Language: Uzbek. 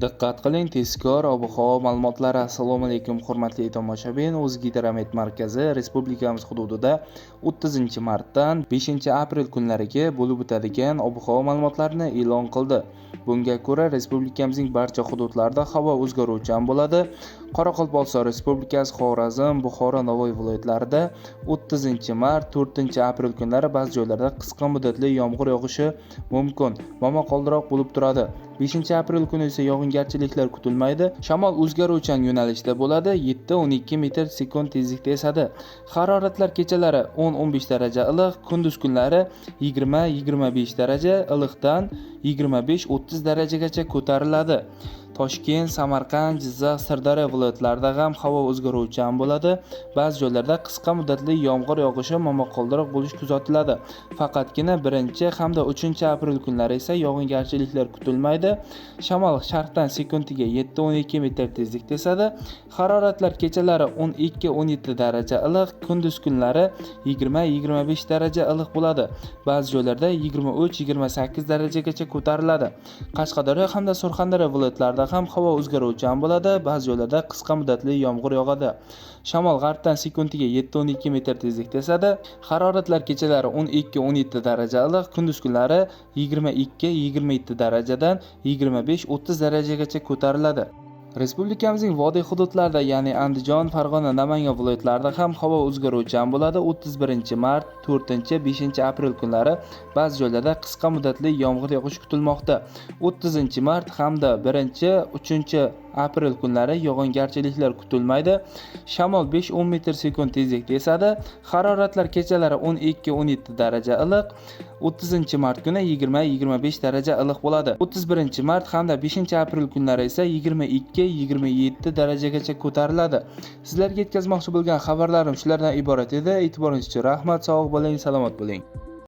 Diqqat qiling, tezkor ob-havo ma'lumotlari. Assalomu alaykum, hurmatli tomoshabin. O'zgidromet markazi respublikamiz hududida 30-martdan 5-aprel kunlariga bo'lib o'tadigan ob-havo ma'lumotlarini e'lon qildi. Bunga ko'ra, respublikamizning barcha hududlarida havo o'zgaruvchan bo'ladi. Qoraqalpog'iston Respublikasi, Xorazm, Buxoro, Navoiy viloyatlarida 30-mart, 4-aprel kunlari ba'zi joylarda qisqa muddatli yomg'ir yog'ishi mumkin. Momaqaldiroq bo'lib turadi. 5-aprel kuni esa yog'ingarchiliklar kutilmaydi. Shamol o'zgaruvchan yo'nalishda bo'ladi, 7-12 metr sekund tezlikda esadi. Haroratlar kechalari 10-15 daraja iliq, kunduz kunlari 20-25 daraja iliqdan 25-30 darajagacha ko'tariladi. Toshkent, Samarqand, Jizzax, Sirdaryo viloyatlarida ham havo o'zgaruvchan bo'ladi. Ba'zi joylarda qisqa muddatli yomg'ir yog'ishi, momaqaldiroq bo'lishi kuzatiladi. Faqatgina 1 hamda 3-aprel kunlari esa yog'ingarchiliklar kutilmaydi. Shamol sharqdan sekundiga 7-12 metr tezlikda esadi. Haroratlar kechalari 12-17 daraja iliq, kunduz kunlari 20-25 daraja iliq bo'ladi. Ba'zi joylarda 23-28 darajagacha ko'tariladi. Qashqadaryo hamda Surxondaryo viloyatlarida ham havo o'zgaruvchan bo'ladi. Ba'zi joylarda qisqa muddatli yomg'ir yog'adi. Shamol g'arbdan sekundiga 7-12 metr tezlikda esadi. Haroratlar kechalari 12-17 daraja iliq, kunduz kunlari 22-27 darajadan 25-30 darajagacha ko'tariladi. Respublikamizning vodiy hududlarida, ya'ni Andijon, Farg'ona, Namangan viloyatlarida ham havo o'zgaruvchan bo'ladi. 31-mart, 4-5-aprel kunlari ba'zi joylarda qisqa muddatli yomg'ir yog'ishi kutilmoqda. 30-mart hamda 1-3-aprel kunlari yog'ingarchiliklar kutilmaydi. Shamol 5-10 metr sekund tezlikda esadi. Haroratlar kechalari 12-17 daraja iliq, 30-mart kuni 20-25 daraja iliq bo'ladi. 31-mart hamda 5-aprel kunlari esa 22-27 darajagacha ko'tariladi. Sizlarga yetkazmoqchi bo'lgan xabarlarim shulardan iborat edi. E'tiboringiz uchun rahmat, sog' bo'ling, salomat bo'ling.